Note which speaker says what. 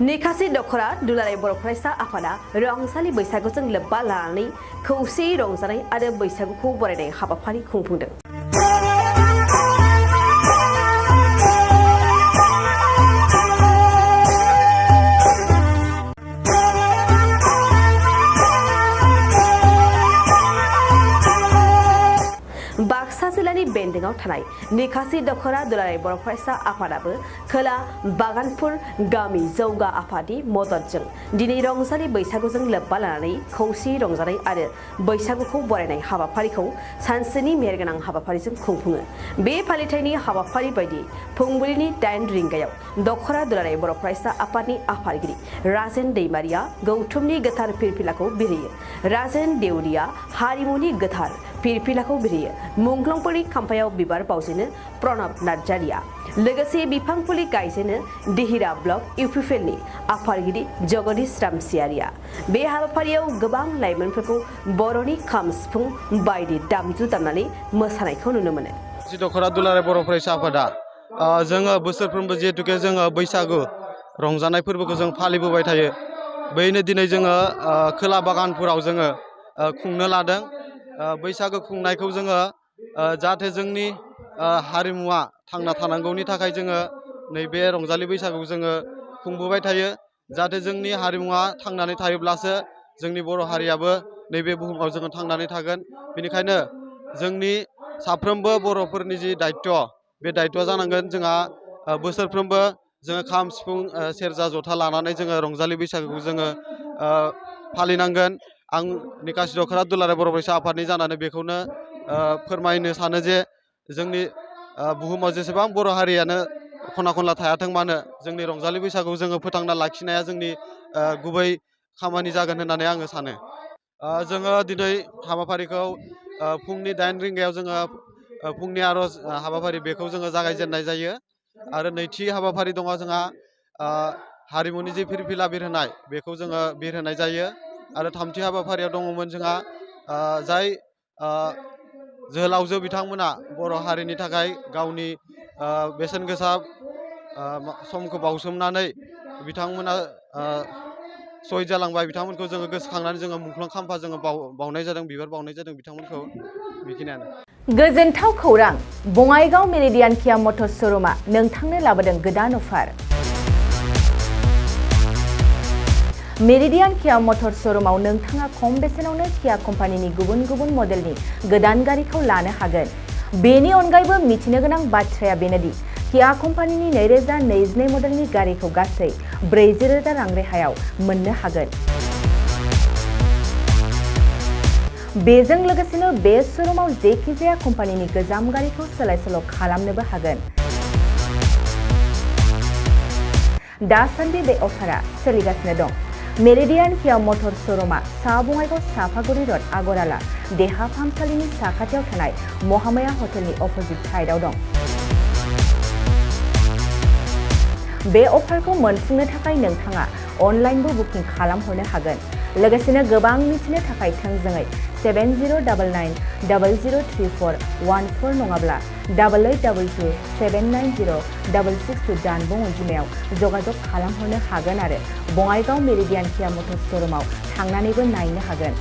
Speaker 1: निखासि दख'रा दुलाराय बर' फरायसा आफादा रंजालि बैसागुजों लोब्बा लानानै खौसेयै रंजानाय आरो बैसागुखौ बरायनाय हाबाफारि खुंफुंदों। बाक्सा जिल्लानि बेन्दोंआव थानाय निखासि दख'रा दुलाराय बर' फरायसा आफादाबो खोला बागानपुर गामि जौगा आफादनि मददजों दिनै रंजालि बैसागुजों लोब्बा लानानै खौसेयै रंजानाय आरो बैसागुखौ बरायनाय हाबाफारिखौ सानसेनि मेहेरगोनां हाबाफारिजों खुंफुङो। बे फालिथायनि हाबाफारि बायदि फुंबिलिनि 8 रिंगायाव दख'रा दुलाराय बर' फरायसा आफादनि आफादगिरि राजेन दैमारिया गौथुमनि गोथार फिरफिलाखौ बिरहोयो। राजेन देउरिया हारिमुनि गोथार फिरफिलाखौ बिरहोयो। मुंख्लंफोरनि खाम्फायाव बिबार बावजेनो प्रणब नार्जारिया लोगोसे बिफां फुलि गायजेनो दिहिरा ब्लक इउपिपिएलनि आफादगिरि जगदीश रामसियारिया। बे हाबाफारियाव गोबां लाइमोनफोरखौ बर'नि खाम सिफुं बायदि दामजु दामनानै मोसानायखौ नुनो मोनो।
Speaker 2: दख'रा दुलाराय बर' फरायसा आफादा जोङो बोसोरफ्रोमबो जिहेतुके जोङो बैसागु रंजानाय फोरबोखौ जों फालिबोबाय थायो। बैनो दिनै जोङो खोला बागानपुराव जोङो खुंनो लादों। बैसागो खुंनायखौ जोङो जाहाथे जोंनि हारिमुवा थांना थानांगौनि थाखाय जोङो नैबे रंजालि बैसागुखौ जोङो खुंबोबाय थायो। जाहाथे जोंनि हारिमुवा थांनानै थायोब्लासो जोंनि बर' हारियाबो नैबे बुहुमाव जोङो थांनानै थागोन। बेनिखायनो जोंनि साफ्रोमबो बर'फोरनि जि दायित्व, बे दायित्वआ जानांगोन जोंहा बोसोरफ्रोमबो जोङो खाम सिफुं सेरजा जथा लानानै जोङो रंजालि बैसागुखौ जोङो फालिनांगोन। आं निखासि दख'रा दुलाराय बर' फरायसा आफादनि जानानै बेखौनो फोरमायनो सानो जे जोंनि बुहुमाव जेसेबां बर' हारियानो खना खनला थायाथों मानो जोंनि रंजालि बैसागुखौ जोङो फोथांना लाखिनाया जोंनि गुबै खामानि जागोन होननानै आङो सानो। जोङो दिनै हाबाफारिखौ फुंनि 8 रिंगायाव जोङो फुंनि आर'ज हाबाफारि बेखौ जोङो जागायजेननाय जायो। आरो नैथि हाबाफारि दङ जोंहा हारिमुनि जि फिरफिला बिरहोनाय बेखौ जोङो बिरहोनाय जायो। आरो थामथि हाबाफारियाव दङमोन जोंहा जाय जोहोलावजो बिथांमोना बर' हारिनि थाखाय गावनि बेसेन गोसा समखौ बावसोमनानै बिथांमोना शहीद जालांबाय। बिथांमोनखौ जोङो गोसोखांनानै जोङो मुंख्लं खाम्फा जोङो बावनाय जादों, बिबार बावनाय जादों बिथांमोनखौ। बेखिनियानो।
Speaker 3: गोजोनथाव खौरां, बङाइगाव मेरिडियान किया मटर श'रुमआ नोंथांनो लाबोदों गोदान अफार। मेरिडियान किया मटर श'रुमाव नोंथाङा खम बेसेनावनो किया कम्पानिनि गुबुन गुबुन मडेलनि गोदान गारिखौ लानो हागोन। बेनि अनगायैबो मिथिनो गोनां बाथ्राया बेनोदि किया कम्पानिनि 2022 मडेलनि गारिखौ गासै 40,000 रां रेहायाव मोननो हागोन। बेजों लोगोसेनो बे श'रुमाव जेखिजाया कम्पानिनि गोजाम गारिखौ सोलाय सोल' खालामनोबो हागोन। दासान्दि बे अफारा सोलिगासिनो दं। मेरिडियान किया मटर श'रुमआ सा बङाइगाव साफागुरि रड आगराला देहा फाहामसालिनि साखाथियाव थानाय महामाया हटेलनि अपोजिट साइडआव दं। बे अफारखौ मोनफुंनो थाखाय नोंथाङा अनलाइनबो बुकिं खालामहरनो हागोन। लोगोसेनो गोबां मिथिनो थाखाय थोंजोङै 7099003414 नङाब्ला 8822790662 जानबुं अनजिमायाव जगाजग खालामहरनो हागोन आरो बङाइगाव मेरिडियान किया मटर श'रुमाव थांनानैबो नायनो हागोन।